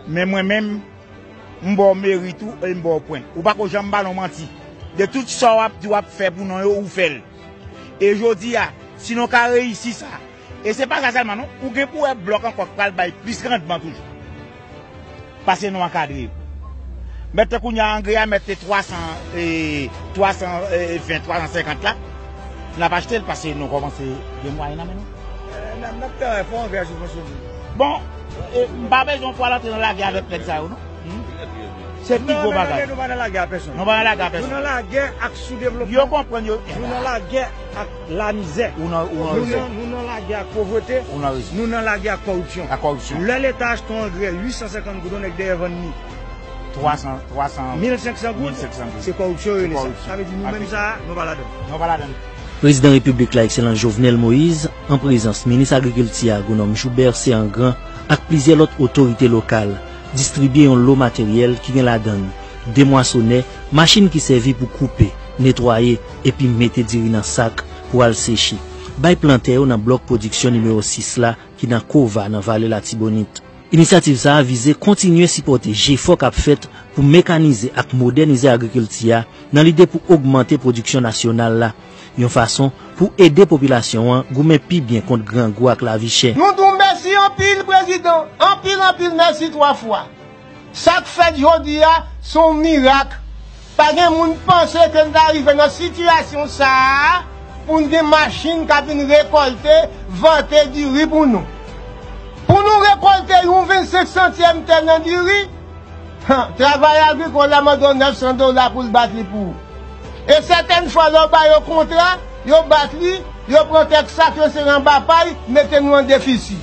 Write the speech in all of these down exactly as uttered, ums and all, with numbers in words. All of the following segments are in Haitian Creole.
Men mwen menm, m ba w merit ou e m ba w pwen. Ou pako janm ba non manti. De tout sa w ap di w ap fè pou non yo, ou fè l. E jodi a, si nou ka reyisi sa, e se pa sa sèlman non, ou gen pou wè blòk ankò k pral bay plis randman toujou. Pase nou ankadre yo. Mèt te kounye a angrè a, mèt te twa san, e, twa san ven, twa san senkant la, n ap achte l pase nou kòmanse gen mwayen nan men nou. N ap, n ap travay fò angrè a sou fon sou. Bon, e, m pa bezwen w pral antre nan lagè avèk nèg sa yo non. Hmm? Se pi gwo bagay. Non, men nou pa nan lagè a pèsonn. Nou pa nan lagè a pèsonn. Nou nan lagè ak soudevlopman. Yo konprann yo. Nou nan lagè ak lamizè. Ou nan, ou nan rezon. Nou nan, nou nan lagè ak povrete. Ou nan rezon. Nou nan lagè ak kòripsyon. Ak kòripsyon. Lè Leta achte yon angrè uit san senkant goud, yon nèg dèyè vann li twa san, twa san, mil senk san goud, mil senk san goud. Se kòripsyon yo rele sa. Sa vle di nou menm sa, nou pa ladann. Nou pa ladann. Prezidan Repiblik la, Ekselans Jovenel Moïse, an prezans Minis Agrikilti a, Agwonòm Joubert Céangran, ak plizyè lòt otorite lokal, distribye yon lo materyèl ki gen ladan l de mwasonè, machin ki sèvi pou koupe, netwaye, epi mete diri nan sak pou al seche, bay plantè yo nan blòk pwodiksyon nimewo sis la ki nan Kova, nan Vale Latibonit. Inisyativ sa a vize kontinye sipòte jefò k ap fèt pou mekanize ak modènize agrikilti a nan lide pou ogmante pwodiksyon nasyonal la, yon fason pou ede popilasyon an goumen pi byen kont grangou ak lavi chè. Nou di w mèsi anpil, Prezidan. Anpil, anpil mèsi twa fwa. Sa k fèt jodi a, se yon mirak. Pa gen moun panse ke n ta rive nan sitiyasyon sa a pou n gen machin k ap vin rekòlte, vante diri pou nou. Pou nou rekòlte yon vennsenk santyèm tè nan diri, han, travayè agrikòl la mande w nèf san dola pou l bat li pou ou. E sètèn fwa, lè w ba yo kontra, yo bat li, yo pran kèk sak, yo sere anba pay, mete nou an defisi.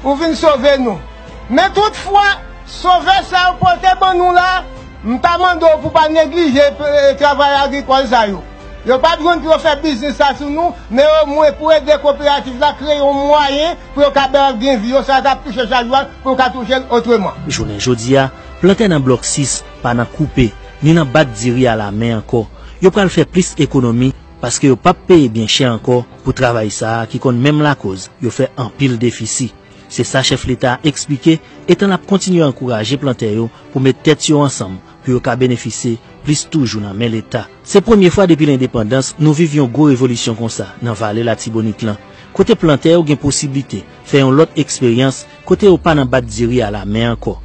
Ou vin sove nou. Men toutfwa, sove sa yo pote ban nou la, m ta mande w pou pa neglije, e, travayè agrikòl sa yo. Yo p ap jwenn pou yo fè biznis la sou nou, men omwen pou ede koperativ la kreye yon mwayen pou yo kapab gen vi yo, sa t ap touche chak jou a, pou yo ka touche l otreman. Jounen jodi a, plantè nan blòk sis pa nan koupe, ni nan bat diri alamen ankò. Yo pral fè plis ekonomi, paske yo p ap peye byen chè ankò pou travay sa a ki konn menm lakoz yo fè anpil defisi. Se sa chèf Leta a eksplike, etan l ap kontinye ankouraje plantè yo pou met tèt yo ansanm pou yo ka benefisye plis toujou nan men Leta. Se premye fwa depi lendepandans nou viv yon gwo revolisyon konsa nan Vale Latibonit lan, kote plantè yo gen posiblite fè yon lòt eksperyans kote yo pa nan bat diri alamen ankò.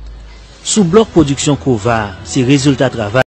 Sou blòk pwodiksyon Kova a, se rezilta travay